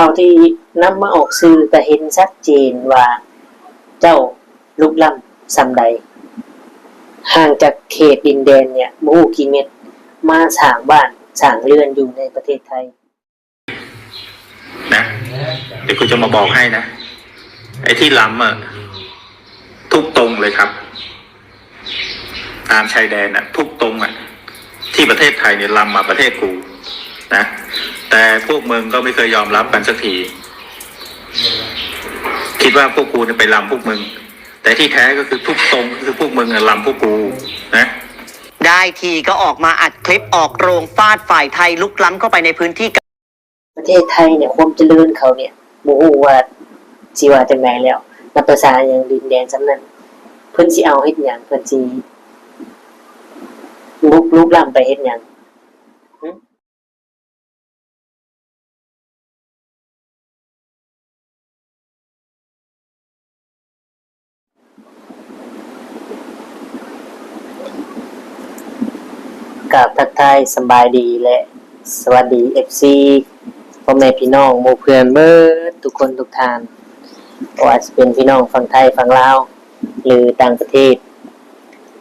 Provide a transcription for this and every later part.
ເທົ່າທີ່ນຳມາອອກສື່ກະເຫັນຊັດເຈນວ່າເຈົ້າລຸກລ້ຳສ່ຳໃດ, ຫ່າງຈາກເຂດດິນແດນເນຍບໍ່ຮູ້ກີ່ເມັດ ມາສ້າງບ້ານສ້າງເຮືອນຢູ່ໃນປະເທດໄທ. ນະ ດຽວກູຈະມາບອກໃຫ້ນະ ໄອ້ທີ່ລຳອະ ທຸກຕົງເລີຍຄັບ ຕາມຊາຍແດນນະ ທຸກຕົງອະ ທີ່ປະເທດໄທນີ້ລຳມາປະເທດກູນະ ແຕ່ພວກມຶງກໍໄມ່ເຄີຍຍອມຮັບກັນສັກທີ ຄິດວ່າພວກກູນີ້ໄປລຳພວກມຶງ ແຕ່ທີ່ແທ້ກໍຄືທຸກຕົງ ຄືພວກມຶງລຳພວກກູນະ. ໄດ້ທີ່ກໍອອກມາອັດຄລິບອອກໂຮງຟາດຝ່າຍໄທລຸກລ້ຳເຂົ້າໄປໃນພື້ນທີ່ ປະເທດໄທເນຍ ຄວາມຈະເລີນເຂົາເນຍ ບໍ່ຮູ້ວ່າຊິວ່າຈັ່ງໃດແລ້ວ ນັບພາສາຫຍັງດິນແດນສ່ຳນັ້ນ ເພິ່ນຊິເອົາເຮັດຫຍັງ ເພິ່ນຊິລຸກ ລຸກລ້ຳໄປເຮັດຫຍັງ. ກາບທັກທາຍສະບາຍດີ ແລະ ສະຫວັດດີ ເອັຟຊີ ພໍ່ແມ່ພີ່ນ້ອງໝູ່ເພື່ອນເບິດທຸກຄົນທຸກທ່ານ ບໍ່ວ່າຊິເປັນພີ່ນ້ອງຝັ່ງໄທຝັ່ງລາວ ຫຼືຕ່າງປະເທດ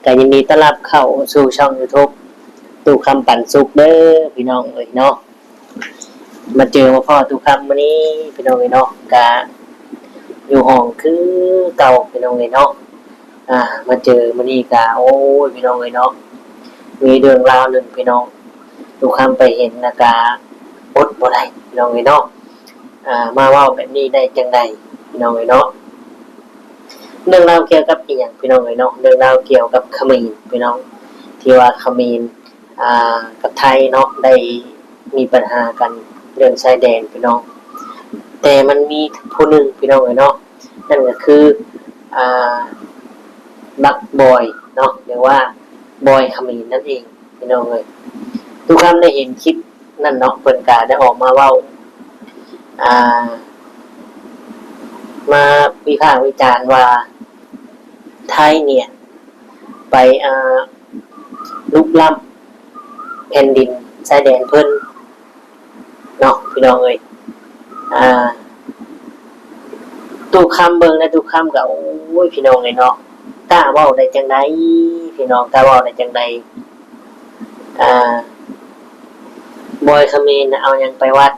ກໍຍິນດີຕ້ອນຮັບເຂົ້າສູ່ຊ່ອງຢູທູບ ຕູ້ຄຳປັນສຸກເດີພີ່ນ້ອງເອີຍເນາະ. ມາເຈີມາພໍ້ຕູ້ຄຳມື້ນີ້ພີ່ນ້ອງເອີຍເນາະ ກະຢູ່ຫ້ອງຄືເກົ່າພີ່ນ້ອງເອີຍເນາະ. ອາ ມາເຈີມື້ນີ້ກະ ໂອ້ຍ ພີ່ນ້ອງເອີຍເນາະ ມີເລື່ອງລາວໜຶ່ງພີ່ນ້ອງ ຕູ້ຄຳໄປເຫັນລະກະອົດບໍ່ໄດ້ພີ່ນ້ອງເອີຍເນາະ. ອາ ມາເວົ້າແບບນີ້ໄດ້ຈັ່ງໃດພີ່ນ້ອງເອີຍເນາະ. ເລື່ອງລາວກ່ຽວກັບອີ່ຫຍັງພີ່ນ້ອງເອີຍເນາະ ເລື່ອງລາວກ່ຽວກັບຂະເໝນພີ່ນ້ອງ ທີ່ວ່າຂະເໝນ ອາ ກັບໄທເນາະ ໄດ້ມີບັນຫາກັນເລື່ອງຊາຍແດນພີ່ນ້ອງ ແຕ່ມັນມີຜູ້ໜຶ່ງພີ່ນ້ອງເອີຍເນາະ ນັ້ນກໍຄື ອາ ບັກບອຍເນາະ ຫຼືວ່າບອຍຂະເໝນນັ້ນເອງພີ່ນ້ອງເອີຍ. ຕູ້ຄຳໄດ້ເຫັນຄລິບນັ້ນເນາະ ເພິ່ນກະໄດ້ອອກມາເວົ້າ ອາ ມາວິພາກວິຈານວ່າ ໄທເນຍ ໄປ ອາ ລຸກລ້ຳແຜ່ນດິນຊາຍແດນເພິ່ນເນາະ ພີ່ນ້ອງເອີຍ. ອາ ຕູ້ຄຳເບິ່ງແລ້ວຕູ້ຄຳກໍ ໂອ້ຍ ພີ່ນ້ອງເອີຍເນາະ ກ້າເວົ້າໄດ້ຈັ່ງໃດ ພີ່ນ້ອງ ກ້າເວົ້າໄດ້ຈັ່ງໃດ. ອາ ບອຍຂະເໝນນະເອົາຫຍັງໄປວັດ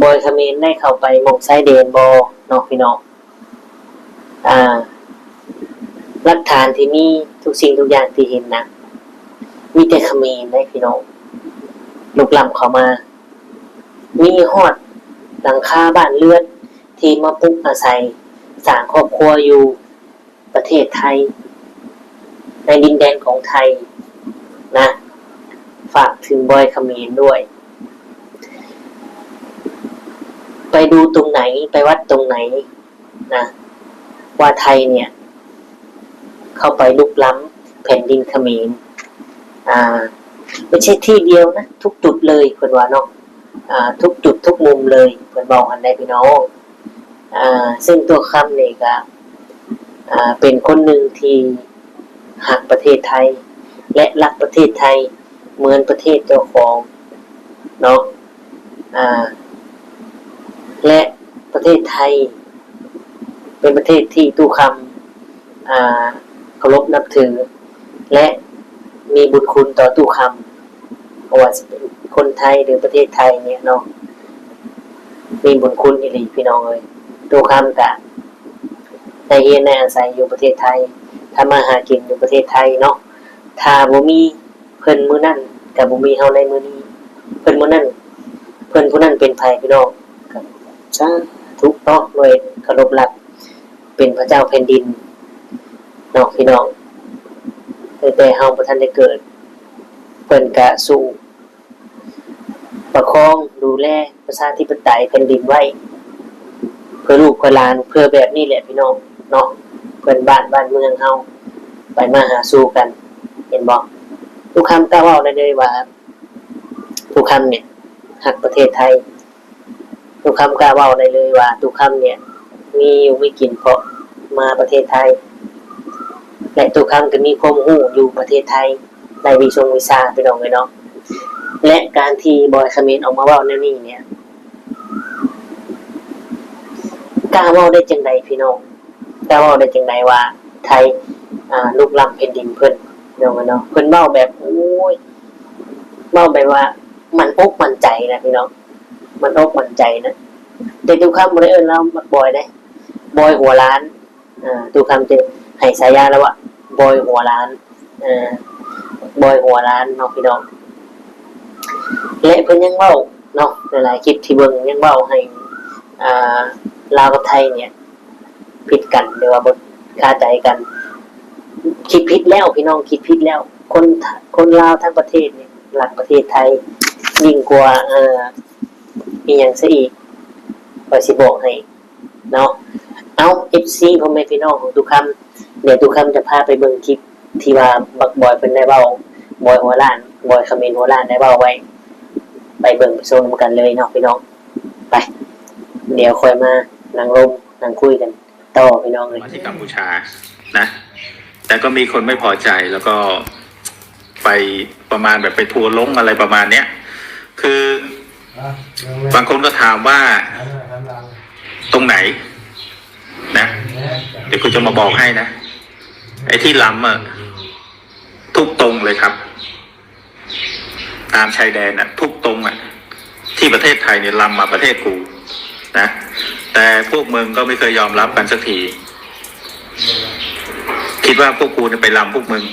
ບອຍຂະເໝນໄດ້ເຂົ້າໄປໝ່ອງຊາຍແດນບໍ່ເນາະ ພີ່ນ້ອງ. ອາ ຫຼັກຖານທີ່ມີ ທຸກສິ່ງທຸກຢ່າງທີ່ເຫັນນະ ມີແຕ່ຂະເໝນເດ້ພີ່ນ້ອງ ລຸກລ້ຳເຂົ້າມາ ມີຮອດຫຼັງຄາບ້ານເຮືອນທີ່ມາປຸກອາໄສ ສ້າງຄອບຄົວຢູ່ປະເທດໄທ ໃນດິນແດນຂອງໄທນະ. ຝາກເຖິງບອຍຂະເໝນດ້ວຍ ໄປດູຕົງໃດ ໄປວັດຕົງໃດ ນະ ວ່າໄທເນຍ ເຂົ້າໄປລຸກລ້ຳແຜ່ນດິນຂະເໝນ ອາ ບໍ່ໃຊ່ທີ່ດຽວນະ ທຸກຈຸດເລີຍ ເພິ່ນວ່າເນາະ ອາ ທຸກຈຸດທຸກມຸມເລີຍ ເພິ່ນເວົ້າຫັ້ນໃດ໋ພີ່ນ້ອງ. ອາ ເຊິ່ງຕົວຄຳນີ້ກະ ອາ ເປັນຄົນໜຶ່ງທີ່ຮັກປະເທດໄທ ແລະ ລັກປະເທດໄທ ເໝືອນປະເທດເຈົ້າຂອງເນາະ ອາ ແລະ ປະເທດໄທ ເປັນປະເທດທີ່ຕູ້ຄຳ ອາ ເຄົາລົບນັບຖື ແລະ ມີບຸນຄຸນຕໍ່ຕູ້ຄຳ ບໍ່ວ່າຊິເປັນຄົນໄທ ຫຼື ປະເທດໄທເນຍເນາະ ມີບຸນຄຸນອີ່ຫຼີພີ່ນ້ອງເອີຍ. ຕູ້ຄຳກະໄດ້ຮຽນໄດ້ອາໄສຢູ່ປະເທດໄທ ທຳມາຫາກິນຢູ່ປະເທດໄທເນາະ ຖ້າບໍ່ມີ ເພິ່ນມື້ນັ້ນກະບໍ່ມີເຮົາໃນມື້ນີ້ ເພິ່ນມື້ນັ້ນ ເພິ່ນຜູ້ນັ້ນເປັນໃຜພີ່ນ້ອງ ກະສາທຸເນາະ ດ້ວຍເຄົາລົບລັກ ເປັນພະເຈົ້າແຜ່ນດິນເນາະພີ່ນ້ອງ. ຕັ້ງແຕ່ເຮົາບໍ່ທັນໄດ້ເກີດ ເພິ່ນກະສູ້ປະຄອງດູແລ ປະຊາທິປະໄຕແຜ່ນດິນໄວ້ ເພື່ອລູກເພື່ອຫຼານ ເພື່ອແບບນີ້ແຫຼະພີ່ນ້ອງເນາະ ເພື່ອນບ້ານ ບ້ານເມືອງເຮົາ ໄປມາຫາສູ່ກັນ ເຫັນບໍ່? ຕູ້ຄຳກ້າເວົ້າໄດ້ເລີຍວ່າ ຕູ້ຄຳເນຍຮັກປະເທດໄທ ຕູ້ຄຳກ້າເວົ້າໄດ້ເລີຍວ່າ ຕູ້ຄຳເນຍມີຢູ່ມີກິນເພາະມາປະເທດໄທ ແລະ ຕູ້ຄຳກໍມີຄວາມຮູ້ຢູ່ປະເທດໄທ ໄດ້ວິຊົງວິຊາ ພີ່ນ້ອງເອີຍເນາະ. ແລະ ການທີ່ບອຍຂະເໝນອອກມາເວົ້າແນວນີ້ເນຍ ກ້າເວົ້າໄດ້ຈັ່ງໃດພີ່ນ້ອງ? ກ້າເວົ້າໄດ້ຈັ່ງໃດວ່າໄທ ອ່າ ລຸກລ້ຳແຜ່ນດິນເພິ່ນ ພີ່ນ້ອງເອີຍເນາະ? ເພິ່ນເວົ້າແບບ ໂອ້ຍ ເວົ້າແບບວ່າໝັ້ນອົກໝັ້ນໃຈນະພີ່ນ້ອງ ໝັ້ນອົກໝັ້ນໃຈນະ. ແຕ່ຕຸຄຳບໍ່ໄດ້ເອີ້ນລາວວ່າບອຍເດ້ ບອຍຫົວລ້ານ. ອ່າ ຕຸຄຳຈະໃຫ້ສາຍາລາວວ່າບອຍຫົວລ້ານ ເອີ ບອຍຫົວລ້ານເນາະພີ່ນ້ອງ. ແລະ ເພິ່ນຍັງເວົ້າເນາະ ຫຼາຍໆຄລິບທີ່ເບິ່ງຍັງເວົ້າໃຫ້ ອ່າ ລາວກັບໄທນີ້ຜິດກັນ ຫຼືວ່າບໍ່ຄາໃຈກັນ. ຄິດຜິດແລ້ວພີ່ນ້ອງ ຄິດຜິດແລ້ວ. ຄົນ ຄົນລາວທັງປະເທດນີ້ຮັກປະເທດໄທຍິ່ງກວ່າ ເອີ ອີ່ຫຍັງຊະອີກ ຂ້ອຍຊິບອກໃຫ້ ເນາະ. ເອົາ ເອັຟຊີ ພໍ່ແມ່ພີ່ນ້ອງຂອງຕຸຄຳ ດຽວຕຸຄຳຈະພາໄປເບິ່ງຄລິບທີ່ວ່າບັກບອຍເພິ່ນໄດ້ເວົ້າ ບອຍຫົວລ້ານ ບອຍຂະເໝນຫົວລ້ານໄດ້ເວົ້າໄວ້ ໄປເບິ່ງໄປຊົມນຳກັນເລີຍເນາະພີ່ນ້ອງ. ໄປ ດຽວຄ່ອຍມານັ່ງລົມນັ່ງຄຸຍກັນຕໍ່ພີ່ນ້ອງເອີຍ. ມາທີ່ກຳພູຊານະ ແຕ່ກໍມີຄົນໄມ່ພໍໃຈ ແລ້ວກໍໄປປະມານແບບໄປທົວລົງ ອະໄລປະມານເນີ້ຍ. ຄືບາງຄົນກໍຖາມວ່າ ຕົງໄຫນນະ ດຽວກູຈະມາບອກໃຫ້ນະ ໄອ້ທີ່ລຳອະ ທຸກຕົງເລີຍຄັບ ຕາມຊາຍແດນນະ ທຸກຕົງອະ ທີ່ປະເທດໄທນີ້ລຳມາປະເທດກູນະ ແຕ່ພວກມຶງກໍໄມ່ເຄີຍຍອມຮັບກັນສັກທີ ຄິດວ່າພວກກູນີ້ໄປລຳພວກມຶງ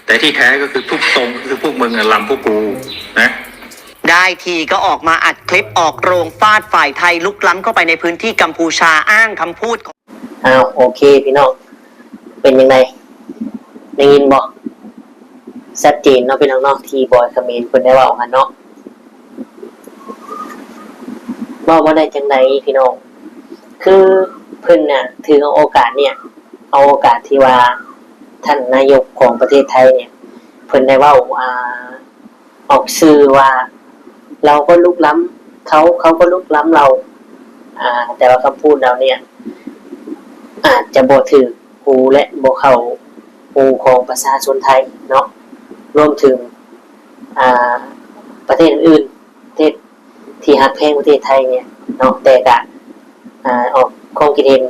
ແຕ່ທີ່ແທ້ກໍຄືທຸກຕົງ ຄືພວກມຶງລຳພວກກູນະ. ໄດ້ທີກໍອອກມາອັດຄລິບອອກໂຮງຟາດຝ່າຍໄທລຸກລ້ຳເຂົ້າໄປໃນພື້ນທີ່ກຳພູຊາ ອ້າງຄຳພູດຂອງ ອ້າວ ໂອເຄພີ່ນ້ອງ ເປັນຈັ່ງໃດ ໄດ້ຍິນບໍ່? ຊັດເຈນເນາະພີ່ນ້ອງເນາະ ທີ່ບອຍຂະເໝນເພິ່ນໄດ້ເວົ້າຫັ້ນເນາະ. ເວົ້າບໍ່ໄດ້ຈັ່ງໃດພີ່ນ້ອງ ຄືເພິ່ນນະຖືເອົາໂອກາດເນີ້ຍ ເອົາໂອກາດທີ່ວ່າທ່ານນາຍົກຂອງປະເທດໄທເນີ້ຍ ເພິ່ນໄດ້ເວົ້າ ອ່າ ອອກສື່ວ່າ ເຮົາກໍລຸກລ້ຳເຂົາ ເຂົາກໍລຸກລ້ຳເຮົາ ອ່າ ແຕ່ວ່າຄຳພູດເຫຼົ່ານີ້ອາດຈະບໍ່ຖືກຫູ ແລະ ບໍ່ເຂົ້າຫູຂອງປະຊາຊົນໄທເນາະ ລວມເຖິງ ອ່າ ປະເທດອື່ນໆ ປະເທດທີ່ຮັກແພງປະເທດໄທນີ້ເນາະ ແຕ່ກະ ອ່າ ອອກຄວາມຄິດເຫັນ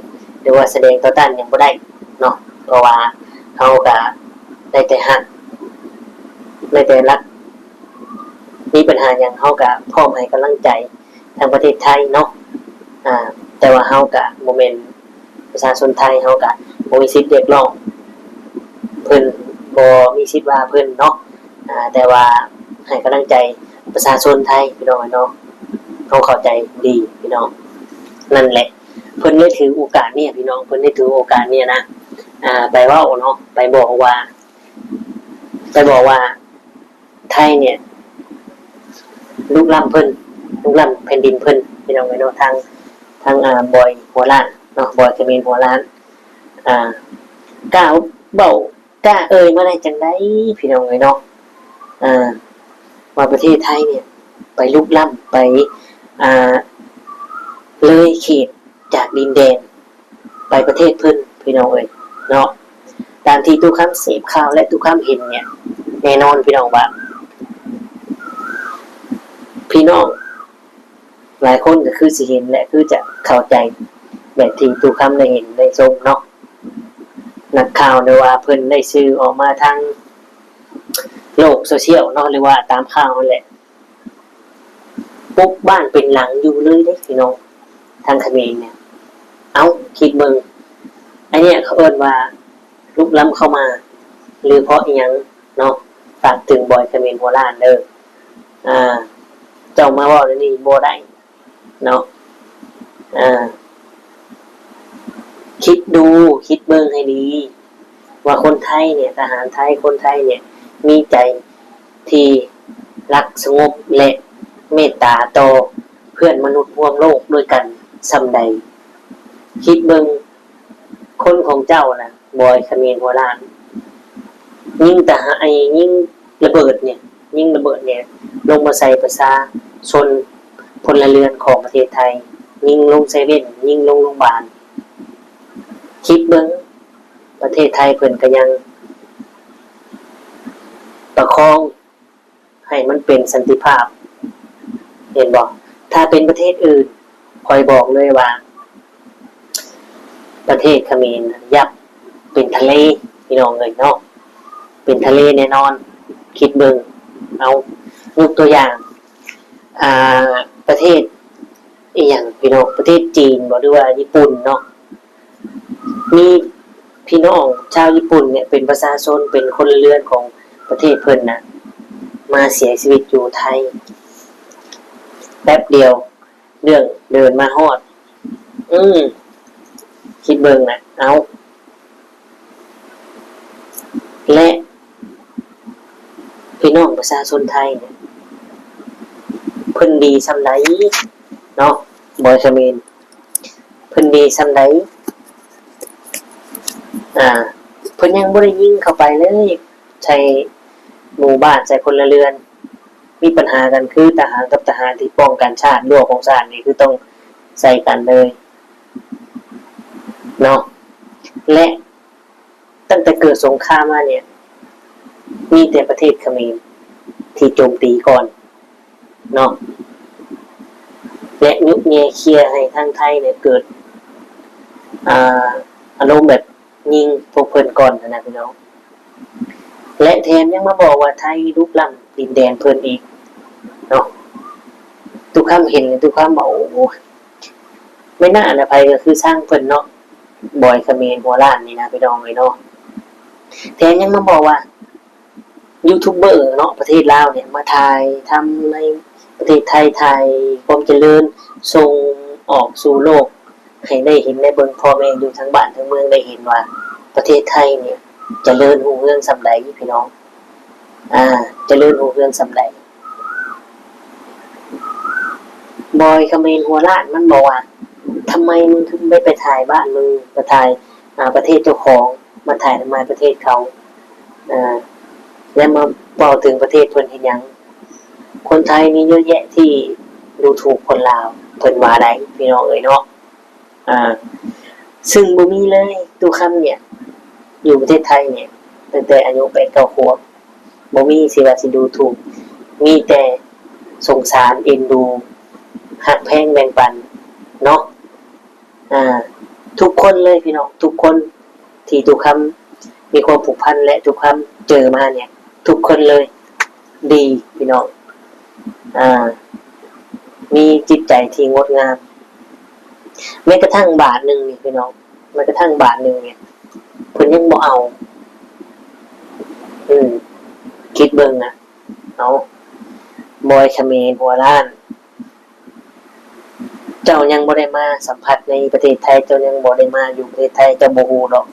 ຫຼືວ່າສະແດງຕໍ່ຕ້ານຫຍັງບໍ່ໄດ້ເນາະ ເພາະວ່າເຮົາກະໄດ້ແຕ່ຮັກ ໄດ້ແຕ່ຮັກ ມີບັນຫາຫຍັງເຮົາກະພ້ອມໃຫ້ກຳລັງໃຈທາງປະເທດໄທເນາະ ອ່າ ແຕ່ວ່າເຮົາກະບໍ່ແມ່ນປະຊາຊົນໄທ ເຮົາກະບໍ່ມີສິດຮຽກຮ້ອງ ເພິ່ນບໍ່ມີສິດວ່າເພິ່ນເນາະ ອ່າ ແຕ່ວ່າໃຫ້ກຳລັງໃຈປະຊາຊົນໄທ ພີ່ນ້ອງເອີຍເນາະ ເຮົາເຂົ້າໃຈດີພີ່ນ້ອງ. ນັ້ນແຫຼະ ເພິ່ນໄດ້ຖືໂອກາດນີ້ພີ່ນ້ອງ ເພິ່ນໄດ້ຖືໂອກາດນີ້ນະ ອ່າ ໄປເວົ້າເນາະ ໄປບອກວ່າ ໄປບອກວ່າໄທນີ້ລຸກລ້ຳເພິ່ນ ລຸກລ້ຳແຜ່ນດິນເພິ່ນ ພີ່ນ້ອງເອີຍເນາະ ທາງ ທາງ ອ່າ ບອຍຫົວລ້ານເນາະ ບອຍຂະເໝນຫົວລ້ານ ອ່າ ກ້າເວົ້າ ກ້າເອີ່ຍມາໄດ້ຈັ່ງໃດ ພີ່ນ້ອງເອີຍເນາະ ອ່າ ວ່າປະເທດໄທນີ້ໄປລຸກລ້ຳ ໄປ ອ່າ ເລີຍເຂດຈາກດິນແດນໄປປະເທດເພິ່ນ ພີ່ນ້ອງເອີຍເນາະ. ຕາມທີ່ຕຸຄຳເສບຂ່າວ ແລະ ຕຸຄຳເຫັນນີ້ ແນ່ນອນ ພີ່ນ້ອງ ວ່າ ພີ່ນ້ອງ ຫຼາຍຄົນກໍຄືຊິເຫັນ ແລະ ຄືຈະເຂົ້າໃຈແບບທີ່ຕຸຄຳໄດ້ເຫັນໄດ້ຊົມເນາະ. ນັກຂ່າວ ຫຼືວ່າເພິ່ນໄດ້ສື່ອອກມາທາງໂລກໂຊຊຽວເນາະ ຫຼືວ່າຕາມຂ່າວຫັ້ນແຫຼະ ປຸກບ້ານເປັນຫຼັງຢູ່ເລີຍເດ້ພີ່ນ້ອງ ທາງຂະເໝນນີ້. ເອົ້າ ຄິດເບິ່ງ ອັນນີ້ເຂົາເອີ້ນວ່າ ລຸກລ້ຳເຂົ້າມາ ຫຼືເພາະອີ່ຫຍັງເນາະ? ຝາກເຖິງບອຍຂະເໝນຫົວລ້ານເດີ້ ອ່າ ເຈົ້າມາເວົ້າແນວນີ້ບໍ່ໄດ້ເນາະ ອ່າ ຄິດດູ ຄິດເບິ່ງໃຫ້ດີ ວ່າຄົນໄທນີ້ ທະຫານໄທ ຄົນໄທນີ້ ມີໃຈທີ່ຮັກສະຫງົບ ແລະ ເມດຕາຕໍ່ເພື່ອນມະນຸດຮ່ວມໂລກດ້ວຍກັນສ່ຳໃດ? ຄິດເບິ່ງ ຄົນຂອງເຈົ້ານະ ບອຍຂະເໝນຫົວລ້ານ ຍິງທະຫານ ຍິງລະເບີດນີ້ ຍິງລະເບີດນີ້ລົງມາໃສ່ປະຊາຊົນພົນລະເຮືອນຂອງປະເທດໄທ, ຍິງລົງເຊເວັນ, ຍິງລົງໂຮງບານ. ຄິດເບິ່ງ ປະເທດໄທເພິ່ນກໍຍັງປະຄອງ ໃຫ້ມັນເປັນສັນຕິພາບ ເຫັນບໍ່? ຖ້າເປັນປະເທດອື່ນ ຂ້ອຍບອກເລີຍວ່າ ປະເທດຂະເໝນຍັບເປັນທະເລ ພີ່ນ້ອງເອີຍເນາະ ເປັນທະເລແນ່ນອນ. ຄິດເບິ່ງ ເອົາ ຍົກຕົວຢ່າງ ອ່າ ປະເທດອີ່ຫຍັງພີ່ນ້ອງ ປະເທດຈີນບໍ ຫຼືວ່າຍີ່ປຸ່ນເນາະ ມີພີ່ນ້ອງຊາວຍີ່ປຸ່ນເນຍ ເປັນປະຊາຊົນ ເປັນພົນລະເຮືອນຂອງປະເທດເພິ່ນນະ ມາເສຍຊີວິດຢູ່ໄທ ແປັບດຽວ ເລື່ອງເດີນມາຮອດ ອືມ ຄິດເບິ່ງນະ ເອົາ ແລະ ພີ່ນ້ອງປະຊາຊົນໄທເນຍ ເພິ່ນດີສ່ຳໃດເນາະ ບອຍຂະເໝນ ເພິ່ນດີສ່ຳໃດ? ອ່າ ເພິ່ນຍັງບໍ່ໄດ້ຍິງເຂົ້າໄປເລີຍ ໃສ່ໝູ່ບ້ານ ໃສ່ພົນລະເຮືອນ ມີປັນຫາກັນຄືທະຫານກັບທະຫານທີ່ປ້ອງກັນຊາດ ຮົ້ວຂອງຊາດນີ້ຄືຕ້ອງໃສ່ກັນເລີຍເນາະ ແລະ ຕັ້ງແຕ່ເກີດສົງຄາມມາເນຍ ມີແຕ່ປະເທດຂະເໝນທີ່ໂຈມຕີກ່ອນເນາະ ແລະ ຍຸແຍ່ເຄຍໃຫ້ທາງໄທເນຍເກີດ ອ່າ ອາລົມແບບຍິງພວກເພິ່ນກ່ອນຫັ້ນນະພີ່ນ້ອງ ແລະ ແຖມຍັງມາບອກວ່າໄທລຸກລ້ຳດິນແດນເພິ່ນອີກເນາະ. ຕຸຄຳເຫັນ ຕຸຄຳວ່າ ໂອ້ ແມ່ນນະ ອັນໃດໃຜກໍຄືຊ່າງເພິ່ນເນາະ ບອຍຂະເໝນຫົວລ້ານນີ້ນະ ພີ່ນ້ອງເອີຍເນາະ. ແຖມຍັງມາບອກວ່າ ຢູທູບເບີເນາະ ປະເທດລາວເນຍ ມາຖ່າຍທຳໃນປະເທດໄທ ຖ່າຍຄວາມຈະເລີນສົ່ງອອກສູ່ໂລກ ໃຫ້ໄດ້ເຫັນໄດ້ເບິ່ງ ພໍ່ແມ່ຢູ່ທັງບ້ານທັງເມືອງໄດ້ເຫັນວ່າ ປະເທດໄທເນຍຈະເລີນຮຸ່ງເຮືອງສ່ຳໃດພີ່ນ້ອງ ອ່າ ຈະເລີນຮຸ່ງເຮືອງສ່ຳໃດ. ບອຍຂະເໝນຫົວລ້ານມັນບອກວ່າ ທຳໄມມຶງເຖິງໄດ້ໄປຖ່າຍບ້ານເມືອງ ໄປຖ່າຍ ອ່າ ປະເທດເຈົ້າຂອງ ມາຖ່າຍທຳລາຍປະເທດເຂົາ ອ່າ ແລະ ມາເວົ້າເຖິງປະເທດເພິ່ນເຮັດຫຍັງ? ຄົນໄທມີເຍອະແຍະທີ່ດູຖູກຄົນລາວ ເພິ່ນວ່າໄດ໋ ພີ່ນ້ອງເອີຍເນາະ. ອ່າ ຊຶ່ງບໍ່ມີເລີຍ ຕຸຄຳເນຍ ຢູ່ປະເທດໄທເນຍ ຕັ້ງແຕ່ອາຍຸແປດເກົ້າຂວບ ບໍ່ມີຊິວ່າຊິດູຖູກ ມີແຕ່ສົງສານເອັນດູ ຮັກແພງແບ່ງປັນເນາະ. ອ່າ ທຸກຄົນເລີຍພີ່ນ້ອງ ທຸກຄົນທີ່ຕຸຄຳມີຄວາມຜູກພັນ ແລະ ຕຸຄຳເຈີມາເນຍ ທຸກຄົນເລີຍດີພີ່ນ້ອງ ອ່າ ມີຈິດໃຈທີ່ງົດງາມ ແມ້ກະທັ່ງບາດໜຶ່ງນີ້ພີ່ນ້ອງ ແມ້ກະທັ່ງບາດໜຶ່ງນີ້ ເພິ່ນຍັງບໍ່ເອົາ ອືມ ຄິດເບິ່ງນະ ເອົາ ບອຍຂະເໝນຫົວລ້ານ ເຈົ້າຍັງບໍ່ໄດ້ມາສຳຜັດໃນປະເທດໄທ ເຈົ້າຍັງບໍ່ໄດ້ມາຢູ່ປະເທດໄທ ເຈົ້າບໍ່ຮູ້ດອກ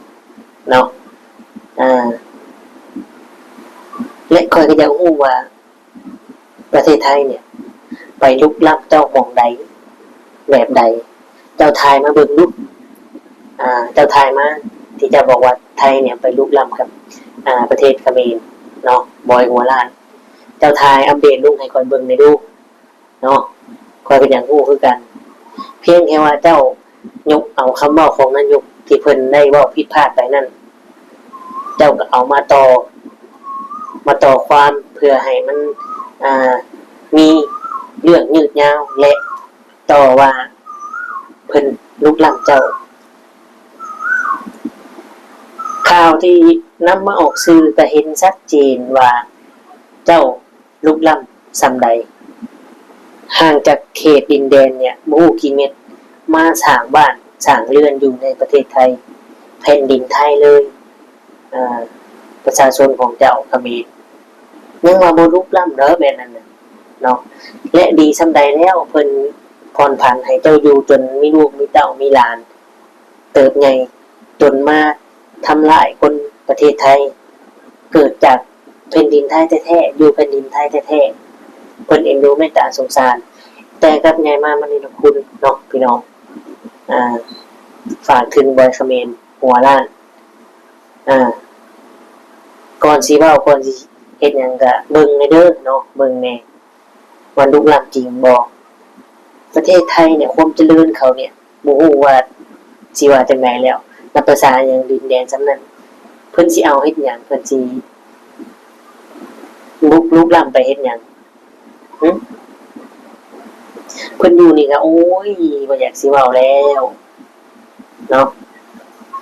ເນາະ ອ່າ ແລະ ຂ້ອຍກໍຢາກຮູ້ວ່າ ປະເທດໄທເນຍໄປລຸກລ້ຳເຈົ້າໝ່ອງໃດ ແບບໃດ ເຈົ້າຖ່າຍມາເບິ່ງດຸ ອ່າ ເຈົ້າຖ່າຍມາ ທີ່ເຈົ້າບອກວ່າໄທເນຍໄປລຸກລ້ຳກັບ ອ່າ ປະເທດຂະເໝນເນາະ ບອຍຫົວລ້ານ ເຈົ້າຖ່າຍອັບເດດລົງໃຫ້ຂ້ອຍເບິ່ງແດ່ດູ ເນາະ ຂ້ອຍກໍຢາກຮູ້ຄືກັນ ພຽງແຕ່ວ່າເຈົ້າຍົກເອົາຄຳເວົ້າຂອງນາຍົກທີ່ເພິ່ນໄດ້ເວົ້າຜິດພາດໄປນັ້ນ ເຈົ້າກໍເອົາມາຕໍ່ ມາຕໍ່ຄວາມເພື່ອໃຫ້ມັນ ອ່າ ມີເລື່ອງຍືດຍາວ ແລະ ຕໍ່ວ່າເພິ່ນລຸກລ້ຳເຈົ້າ. ຂ່າວທີ່ນຳມາອອກສື່ກໍເຫັນຊັດເຈນວ່າເຈົ້າ ລຸກລ້ຳສ່ຳໃດ ຫ່າງຈາກເຂດດິນແດນເນຍບໍ່ຮູ້ກີ່ເມັດ ມາສ້າງບ້ານສ້າງເຮືອນຢູ່ໃນປະເທດໄທ ແຜ່ນດິນໄທເລີຍ ເອີ ປະຊາຊົນຂອງເຈົ້າຂະເໝນ ຍັງວ່າບໍ່ລຸກລ້ຳເດີ ແບບນັ້ນນະເນາະ ແລະ ດີສ່ຳໃດແລ້ວ ເພິ່ນຜ່ອນຜັນໃຫ້ເຈົ້າຢູ່ຈົນມີລູກມີເຕົ້າມີຫຼານ ເຕີບໃຫຍ່ຈົນມາທຳລາຍຄົນປະເທດໄທ ເກີດຈາກແຜ່ນດິນໄທແທ້ໆ ຢູ່ແຜ່ນດິນໄທແທ້ໆ ເພິ່ນເອັນດູເມດຕາສົງສານ ແຕ່ກັບໃຫຍ່ມາມັນນິລະຄຸນເນາະພີ່ນ້ອງ ອ່າ ຝາກເຖິງບອຍຂະເໝນຫົວລ້ານ ອ່າ ກ່ອນຊິເວົ້າ ກ່ອນຊິເຮັດຫຍັງກະເບິ່ງແດ່ເດີເນາະ ເບິ່ງແດ່ ວ່າລຸກລ້ຳຈິງບໍ່? ປະເທດໄທເນຍ ຄວາມຈະເລີນເຂົາເນຍ ບໍ່ຮູ້ວ່າຊິວ່າຈັ່ງໃດແລ້ວ ນັບພາສາຫຍັງ ດິນແດນສ່ຳນັ້ນ ເພິ່ນຊິເອົາເຮັດຫຍັງ? ເພິ່ນຊິລຸກ ລຸກລ້ຳໄປເຮັດຫຍັງ? ຫຶ? ເພິ່ນຢູ່ນີ້ກະ ໂອ້ຍ ບໍ່ຢາກຊິເວົ້າແລ້ວເນາະ.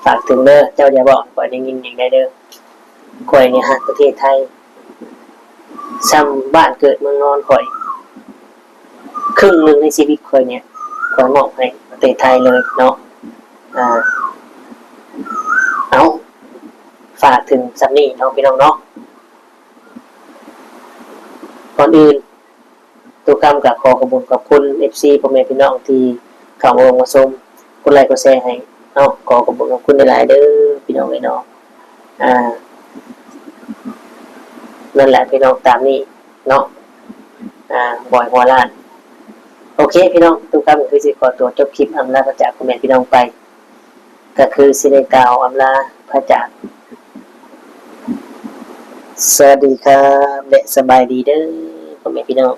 ຝາກເຖິງເດີ ເຈົ້າຢ່າເວົ້າໃຫ້ຂ້ອຍໄດ້ຍິນອີກໄດ້ເດີ. ຂ້ອຍນີ້ຮັກປະເທດໄທ ສ່ຳບ້ານເກີດເມືອງນອນຂ້ອຍ ເຄິ່ງໜຶ່ງໃນຊີວິດຂ້ອຍນີ້ ຂ້ອຍມອບໃຫ້ປະເທດໄທເລີຍເນາະ. ອາ ເອົາ ຝາກເຖິງສ່ຳນີ້ເນາະ ພີ່ນ້ອງເນາະ. ກ່ອນອື່ນ ຕຸກຳກໍຂໍຂອບຄຸນຂອບຄຸນ ເອັຟຊີ ພໍ່ແມ່ພີ່ນ້ອງທີ່ເຂົ້າມາເບິ່ງມາຊົມ ກົດໄລກົດແຊໃຫ້ເນາະ. ຂໍຂອບຄຸນຂອບຄຸນຫຼາຍໆເດີ ພີ່ນ້ອງເອີຍເນາະ. ອາ ນັ້ນແຫຼະພີ່ນ້ອງ ຕາມນີ້ເນາະ. ອາ ບອຍຫົວລ້ານ. ໂອເຄພີ່ນ້ອງ ຕຸກຳຄືຊິຂໍຕົວຈົບຄລິບອຳລາພາຈາກພໍ່ແມ່ພີ່ນ້ອງໄປ ກໍຄືຊິໄດ້ກ່າວອຳລາພາຈາກ ສະຫວັດດີຄັບ ແລະ ສະບາຍດີເດີ ພໍ່ແມ່ພີ່ນ້ອງ.